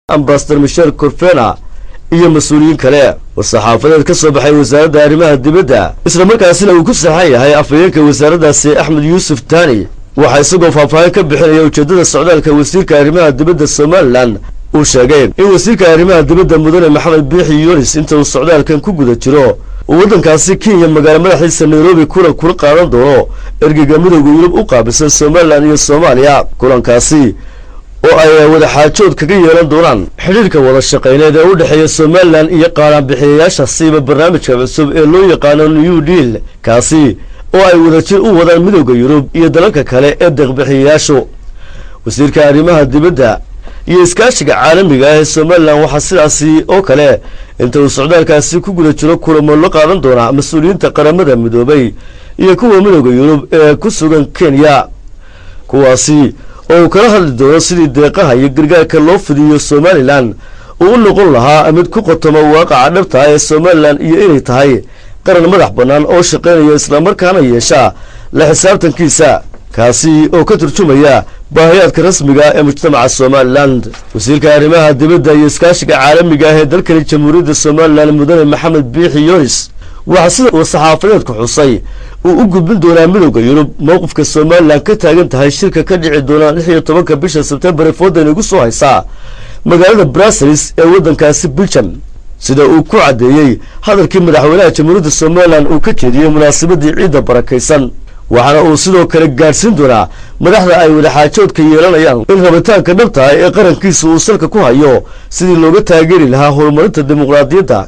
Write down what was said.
Ambassador Michel Corfena iyo mas-uuliyiin kale. War-saxaafadeed ka soo baxay Wasaaradda Arrimaha Dibadda, islamarkaasina uu ku saxan yahay afhayeenka wasaaraddaasi Axmed Yuusuf Taani, waxaa isagoo faahfaahin ka bixinaya ujeeddada socdaalka wasiirka arrimaha dibadda Somalilan uu sheegay in wasiirka arrimaha dibadda, mudane Maxamed Biixi Yunis, inta uu socdaalkan ku guda jiro uu waddankaasi Kenya, magaalo madaxiisa Nairobi, kulan kula qaadan doono ergeyga Midowda Yurub u qaabilsan Somalilan iyo Soomaaliya, kulankaasi oo ay wadaxaajood kaga yeelan doonaan xidhiirka wada shaqayneed ee u dhexeeya Somalilan iyo qaaraanbixiyayaasha, siiba barnaamijka cusub ee loo yaqaano New Deal, kaasi oo ay wadajir u wadaan Midowda Yurub iyo dalalka kale ee deeqbixiyayaashu. Wasiirka arrimaha dibadda iyo iskaashiga caalamiga ah ee Somalilan waxaa sidaasi oo kale inta uu socdaalkaasi ku guda jiro kulamo la qaadan doonaa mas-uuliyiinta Qaramada Midoobay iyo kuwa Midowda Yurub ee ku sugan Kenya, kuwaasi oo uu kala hadli doono sidii deeqaha iyo gargaarka loo fidiyo Somalilan uu u noqon lahaa mid ku qotoma waaqaca dhabta ah ee Somalilan iyo inay tahay qaran madax bannaan oo shaqaynaya, islamarkaana yeesha la xisaabtankiisa, kaasi oo ka turjumaya baahiyaadka rasmiga ee mujtamaca Somalilan. Wasiirka arrimaha dibadda iyo iskaashiga caalamiga ah ee dalkani Jamhuuriyadda Somalilan, mudane Maxamed Biixi Yonis, waxaa sida uu saxaafadeedku xusay uu u gudbin doonaa Midowda Yurub mowqifka Somalilan ka taagan tahay shirka ka dhici doona 16-ka bisha Sebtembar ee foodan igu soo haysaa magaalada Brussels ee waddankaasi Belgium, sida uu ku caddeeyey hadalkii madaxweynaha Jamhuuriyadda Somalilan uu ka jeediyey munaasabadii ciidda barakaysan. Waxaana uu sidoo kale gaadhsiin doonaa madaxda ay wadaxaajoodka yeelanayaan in rabitaanka dhabta ah ee qarankiisa uu salka ku hayo sidii looga taageeri lahaa horumarinta dimuqraadiyadda.